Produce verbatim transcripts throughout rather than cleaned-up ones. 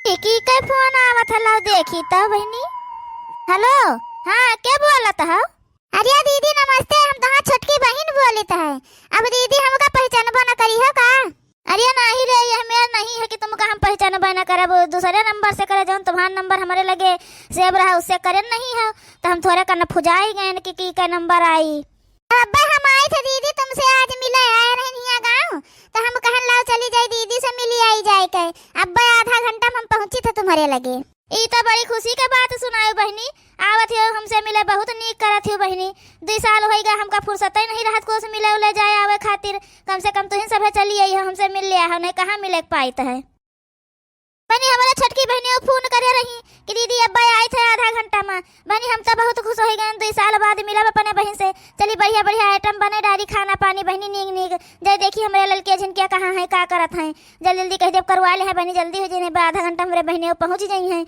टिकी के फोन आवत है, लाओ देखी तो बहिनी। हेलो, हाँ, के बोलत हो? अरे दीदी नमस्ते, हम तोहार छोटकी बहिन बोलित है। अब दीदी हमका पहचानबो न करी हो का? अरे नाही रे, यह मेर नहीं है कि तुमका हम पहचानबे न करब। दूसरे नंबर से करे, जौन तुम्हार नंबर हमरे लगे सेव रहा, उससे करे नहीं हो, तो हम थोड़ा कन फुजाई गए कि की का नंबर आई। अब्बे हम आए थे दीदी, तुमसे आज मिले आए रहन हिया गाँव, तो हम कहन लाओ चली जाए दीदी से मिली आई जाए के। अब्बे आधा घंटा में हम पहुँची थे तुम्हारे लगे। ई तो बड़ी खुशी के बात सुनायो बहिनी, आवत हो हमसे मिले, बहुत नीक करत हो बहिनी। दुई साल होई गए हमका फुर्सत ही नहीं रहत कुछ मिले उले जाए आवे खातिर। कम से कम तुहिन सभे चली आई हो, हमसे मिल लिया हो, नहीं कहाँ मिले के पाइत है। बहिनी, हमरे छोटकी बहिनी वो फोन करे रही कि दीदी अब्बे आए थे आधा घंटा में। बहिनी, हम तो बहुत खुश हो गए, दुई साल बाद मिलब अपने बहिन से। चली बढ़िया बढ़िया आइटम बने डारी, खाना पानी बहिनी नीक नीक। जय देखी हमरे ललके झिनकिया कहाँ है, का करत हैं। जल्दी जल्दी कह देब करवा ले हैं बहिनी, जल्दी हो जाए, नहीं बा आधा घंटा हमरे बहिनी वो पहुँच जाई हैं।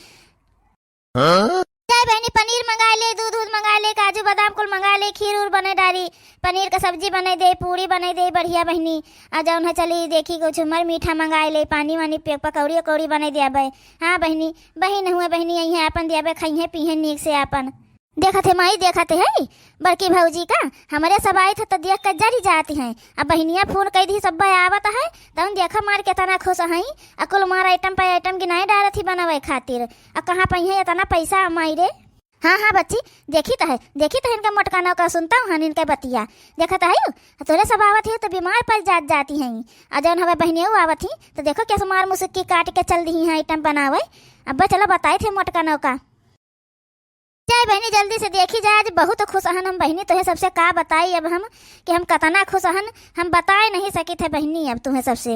हाँ? जय बहिनी, पनीर मंगा ले, दूध दूध मंगा ले, काजू बादाम कुल मंगा ले, खीर उर बने डारी, पनीर का सब्जी बने दे, पूड़ी बने दे बढ़िया बहिनी। आ जौन है चली देखी कुछ मर मीठा मंगा ले, पानी वानी पे पकौड़ी उकौड़ी बने दे अबे। हाँ बहिनी, बहिन हुए बहिनी, यही है आपन दे अबे, खइहे पीहे नीक से आपन। देखत है माई, देखत है बड़की भौजी का, हमरे सब आइत है तो देख के जरी जाती हैं। अब बहिनिया फोन कई दी, सब आवत है, तौन देखा मार केतना खुश हैं। अकुल मार आइटम पे आइटम गिनाए डारत ही बनावे खातिर। अब कहाँ पइहे इतना पैसा माई रे? हाँ, हाँ बच्ची, देखी तो है, देखी तो इनका मोटकानौ का, सुनता हूँ इनके बतिया। देखत है तोरे सब आवत है तो बीमार पड़ जात जाती हैं। और जौन हवे बहिनिया आवत ही तो देखो कैसे मार मुसुक्की काट के चल दी हैं आइटम बनावे। अब चलो बताए थे मोटकानौ का। जाए बहिनी, जल्दी से देखी जाए, आज बहुत खुश हन हम बहिनी। तोहे सबसे का बताई अब हम कि हम कतना खुश हन, हम बताए नहीं सकित है बहिनी अब तोहे सबसे।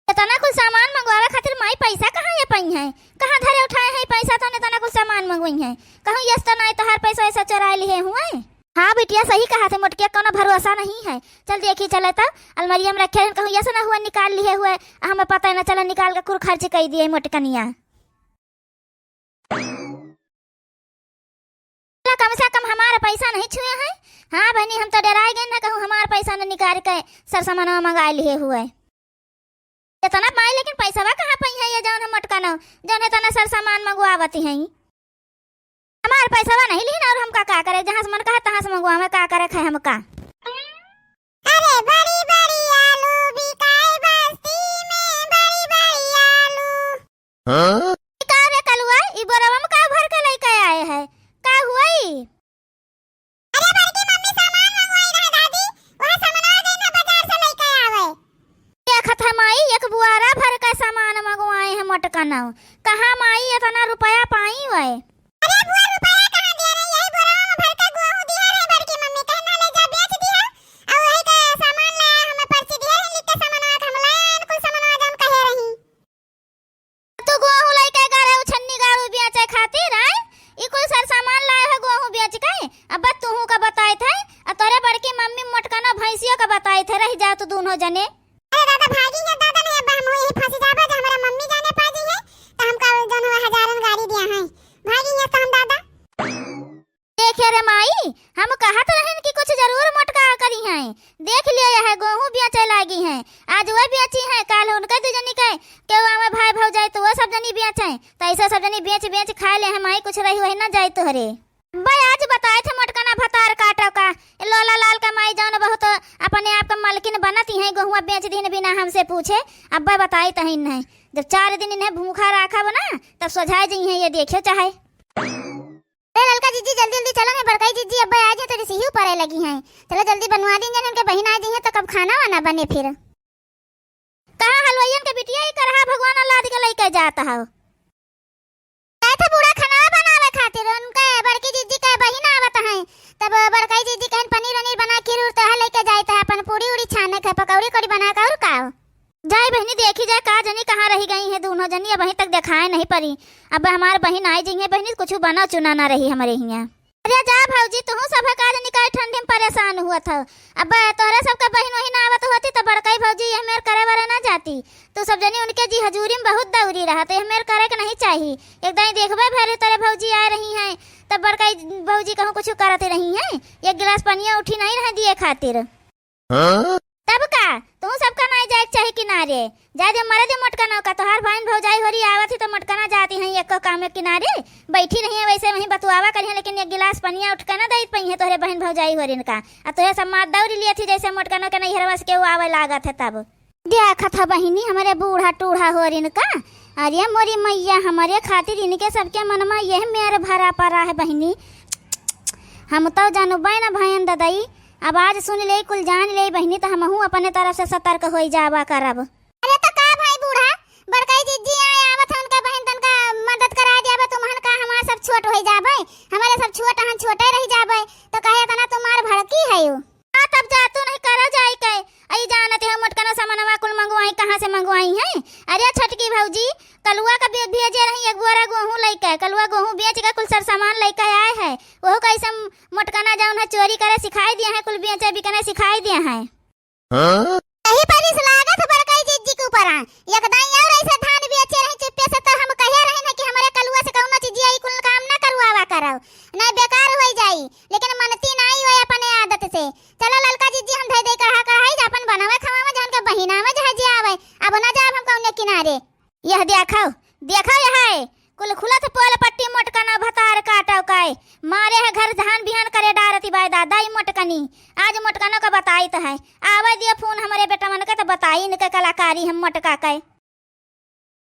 इतना कुल सामान मंगवावे खातिर माई पैसा कहाँ ये पई हैं, कहाँ धरे उठाए हैं पैसा, तौन इतना कुल सामान मंगवई हैं। कहूँ यस तो नाई तोहार पैसा वैसा चोराए लिए हुए। हाँ बिटिया, सही कहा थे मोटकिया, कौनो भरोसा नहीं है। चल देखी चले तो अलमारिया में रखे हैं, कहूँ यस ना हुआ निकाल लिए हुए, हमें पता ही ना चला, निकाल के कुल खर्च कई दिए मोटकनिया। कम से कम हमारा पैसा नहीं छुए हैं। हाँ बहिनी, हम तो डराए गए ना, कहूँ हमारा पैसा न निकाल के सरसामानवा मंगा लिए हुए। इतना माई, लेकिन पैसवा कहाँ पई है ये जौन हम मोटकानौ, जौन इतना सरसामान मंगवावती हैं। हमार पैसवा नहीं लीन और हमका का करे, जहाँ से मन कहे तहाँ से मंगवावे, का करे खाए हमका। अरे बड़ी बड़ी आलू बिकाए बस्ती में, बड़ी बड़ी आलू। हाँ? ई का रे कलुआ, ई बोरवा में का भर के लइके आए है? का हुआ ई? अरे बड़की मम्मी सामान मंगवाई रहे दादी, वह सामानवा गई ना बाजार से लइके आवे। देखत है माई, एक बुआरा भर के सामान मंगवाए हैं मोटकानौ। कहाँ माई इतना रुपया पाई वै? अरे बुआ, रुपया कहाँ दिया रहे, यही बोरवा में भर के गोहूँ दिया रहे बड़की मम्मी, कहना ले जा बेच दिया, और वही के सामान लाया, हमें पर्ची दिया रहे लिख के सामानवा के हम लाए, कुल सामानवा जौन कहे रही। तू गोहूँ लइके गा रहे उछन्नी गाड़ू बेचे खातिर, आय? ई कुल सर सामान लाए है गोहूँ बेच के? अब बस तूहू का बताइत है, आ तोरे बड़की मम्मी मोटकानौ भैंसियों का बताइत है, रह जा तू दोनों जने। अरे दादा, भागी है दादा, नहीं अब हम यही फंसी जाबे, जो हमारा मम्मी जाने पा गई है, तो हमका जौन हमारा हजारन गाड़ी दिया है, भागी है तो हम दादा। देखे रे माई, हम कहत रहन कि कुछ जरूर मोटका करी हैं। देख लियो यह गोहूँ बेचे लागी हैं, आज वह बेची हैं, काल उनके दू जनी के, केहू आवे भाई भौजाई तो वो सब जनी बेचे, तो ऐसे सब जनी बेच बेच खाए ले हैं माई, कुछ रही वही ना जाए तोहरे। अब्बे आज बताए थे मोटकानौ भतार काटो का, ए लोला लाल का माई जौन बहुत अपने आप का मलकिन बनती हैं, गोहुआ बेच दीन बिना हमसे पूछे। अब्बे बताई तहिन है, जब चार दिन इन्हें भूखा राखब ना, तब सोझाए जइहें, ये देखियो चाहे। ए ललका जीजी, जल्दी जल्दी चलो, नहीं बड़काई जीजी अब्बे आ जाए तो रिसिही परे लगी हैं। चलो जल्दी बनवा दीन, जन इनके बहिन आ जाइए तो कब खाना वाना बने फिर। कहाँ हलवाइयन के बिटिया ही करहा भगवान औलाद के लइके जात हौ। गए थे बूढ़ा खाना बनावे खातिर, उनके बड़की जीजी के बहिन आवत हैं, तब बड़काई जीजी कहन पनीर वनीर बना, खीर उर तोहा लइके जाए थे, अपन पूड़ी उड़ी छाने के, पकौड़ी कौड़ी बना के, और का। जाए बहिनी, देखी जाए का जनी कहाँ रही गई हैं दोनों जनी, अबहीं तक देखाए नहीं परी। अब हमार बहिन आई जइहें बहिनी, कुछ बना चुना ना रही हमरे हियाँ। अरे जा भौजी, तुहू सभे का जनी काहे ठंडी में परेशान हुआ था। अब तोहरे सबके बहिन वहिन आवत होती तो बड़काई भौजी यह मेर करे वरे ना जाती। तू सब जनी उनके जी हजूरी में बहुत दौरी रहा, तो यह मेर करे के नहीं चाही। एक दाई देखबे भरे तोरे भौजी आए रही हैं, तब बड़काई भौजी कहूँ कुछ करत रही हैं, एक गिलास पनिया उठी नहीं रहे दिए खातिर। हाँ? तब का, तू सबका नाई जाए के चाही किनारे। जाए दे, मरे दे मोटकनवा का। तोहार बहिन भौजाई होरी आवत ही तो मोटकना जाती हैं एको काम में किनारे। बैठी रही हैं वैसे वहीं बतुआवा करी हैं, लेकिन एक गिलास पनिया उठ के ना दई पई है तोहरे बहिन भौजाई होरिन का। आ तोहे सब मार दौरी लिए थी जैसे मोटकनवा के नैहरवा से केहू आवे लागत है तब। देखत ह बहिनी, हमरे बूढ़ा टूढ़ा होरिन का। अरे मोरी मैया, हमरे खातिर इनके सबके मनमा यह मेर भरा परा है बहिनी। हम तो जानबे न भयन ददई, अब आज सुन ले, कुल जान ले बहिनी, तो हमहू अपने तरफ से सतर्क होई जावा करब। अरे तो का भाई बूढ़ा, बड़काई जिज्जी आए आवत है, उनका बहिन तनका मदद करा दियाबे, तुमहन का हमार सब छोट होई जाबे, हमरे सब छोट हन, छोटे रह जाबे, तो कहे तना तुम्हार भड़की है यू। हाँ, तब जा तू नहीं करा जाए के। अई जानत है मोटकना सामानवा कुल मंगवाई, कहाँ से मंगवाई है? अरे छोटकी भौजी, कलुआ का बे-, भेजे रही एक बोरा गेहूँ लइके, कलुआ गेहूँ बेच के कुल सर सामान लइके आए है। वहू कैसे मोटकना जौन है चोरी करे सिखाई दिया है, कुल बेचे बिकने सिखाई दिया है। हाँ? यही परिस लागत बड़काई जिज्जी के ऊपर आ। एक दाई और ऐसे धान बेचे रही चुप्पे से, तो हम कहे रही ना कि हमरे कलुआ से कौनो चीज आई कुल काम ना करवावा करव, नहीं बेकार होई जाई। लेकिन मनती नाई होए अपने आदत से। चलो ललका जिज्जी, हम धई दे कढ़ा कढ़ाई, जा अपन बनावे खवावे, जान के बहिना में जहाँ जे आवे। अब ना जाब हम कौने किनारे। यह देखो, देखो यह है, कुल खुलत पोल पट्टी मोटकना भतार काटव काए। मारे है घर धान बिहान करे डारती बाय दादा ई मोटकनी। आज मोटकनो का बताइत है, आवे दियो फोन हमरे बेटवन के तो बताई इनके कलाकारी हम मोटका के।